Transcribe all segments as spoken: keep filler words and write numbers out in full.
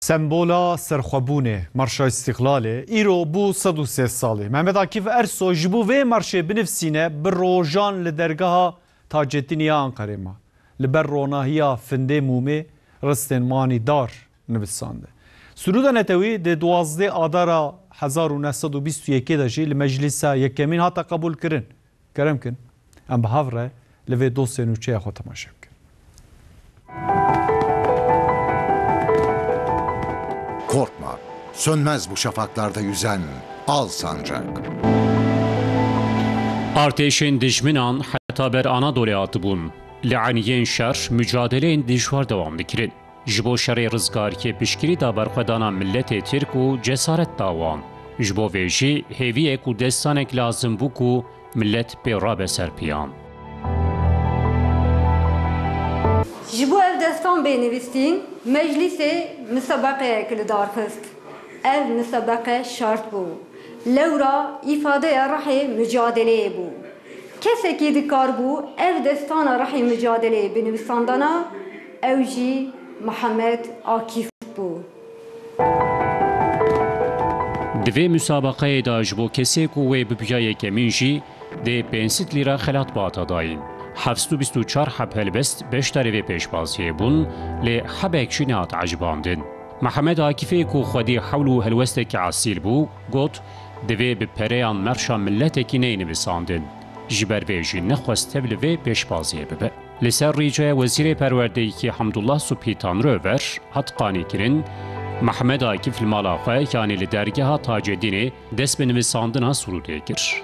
Tembola serxwebûnê, Marşa Îstîqlalê, îro bû sed û sê salî. Mehmet Akîf Ersoy ji bo vê marşê binivîsîne, bi rojan li dergeha Taceddînê ya Enqerê ma. Li ber ronahiya findê mûmê ristên manîdar nivisande. Sirûda netewî di duwazdeh Adara hezar û neh sed û bîst û yekê de jî li Meclîsa Yekemîn hate qebûlkirin. Kerem kin, em bi hev re li vê dosyê nûçeya xwe temaşe bikin. Korkma, sönmez bu şafaklarda yüzen al sancak. Artêşên dijminan heta ber Anadolê hatibûn. Li eniyên şer mucadeleyên dijwar dewam dikirin. Ji bo şerê rizgariyê piştgirî da berxwedana miletê Tirk û cesaret da wan. Ji bo vê jî hêviyek û destanek lazim bû ku milet pê rabe ser piyan. Ji bo ev destan bê nivîsîn, meclîsê misebeqeyek li dar xist. Ev misebeqe şert bû. Lewra îfadeya rihê mucadeleyê bû. Kesekî dikaribû ev destana rihê mucadeleyê binivîsandana, ew jî Mihemed Akîf bû. Di vê musabeqeyê de ji bo kesê ku wê bibiya yekemîn jî dê pênc sed lîre xelat bihata dayîn. Heft sed û bîst û çar heb helbest beşdarê vê pêşbaziyê bûn, lê hebek jî nehat ecibandin. Mihemed Akîfê ku xwedî hewl û helwestekî esîl bû, got, divê bi pereyan merşa miletekî neyê nivîsandin. Ji ber vê jî nexwest tev li vê pêşbaziyê bibe. Li ser rîcaya Wezîrê Perwerdeyî Hemdullah Subhî Tanrıöver hat qanîkirin, Mehmed Akîf li mala xwe, yanî li dergeha Tacedînê dest bi nivîsandina sirûdê kir.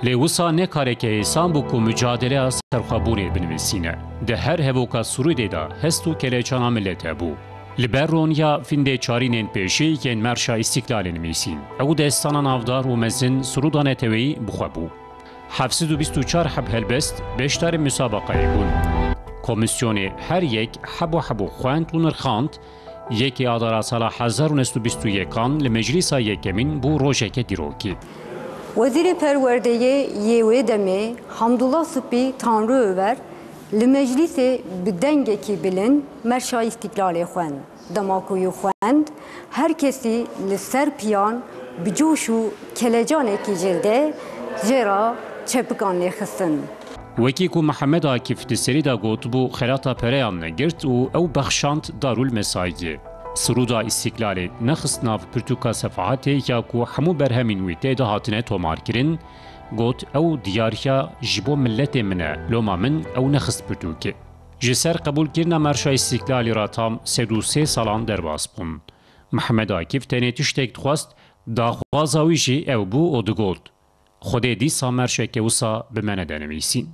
Lê wisa ne kareke hêsan bû ku mucadeleya serxwebûnê binivîsîne. Di her hevoka sirûdê de hest û kelecana milete bû. Li ber roniya findê çarînên pêşî yên Merşa Îstîklalê nivîsîn. Ew destana navdar û mezin sirûda neteweyî bi xwe bû. Heft sed û bîst û çar heb helbest beşdarê musabeqeyê bûn. Komîsyonê her yek hebo hebo xwend û nirxand, yekê Adara sala hezar û neh sed û bîst û yekan li Meclîsa Yekemîn bû rojeke dîrokî. Wezîrê Perwerdeyê yê wê demê Hamdullah Supî Tanrıöver li meclîsê bi dengekî bilind Merşa Îstîklalê xwend. Dema ku wî xwend, her kesî li ser piyan bi coş û kelecanekî jêr de jê re çepikan lêxistin. Wekî ku Mihemed Akîf di serî de gotibû, xelata pereyan negirt û ew bexşand Darul Mesaiyê. Sirûda Îstîklalê nexist nav pirtûka Sefahatê ya ku hemû berhemên wî tê de hatine tomarkirin, got, ew diyariya ji bo miletê min e, loma min ew nexist pirtûkê. Ji ser qebûlkirina Merşa Îstîklalê re tam sed û sê salan derbas bûn. Mihemed Akîf tenê tiştek dixwest, daxwaza wî jî ew bû û digot, Xwedê dîsa merşeke wisa bi me nede nivîsîn.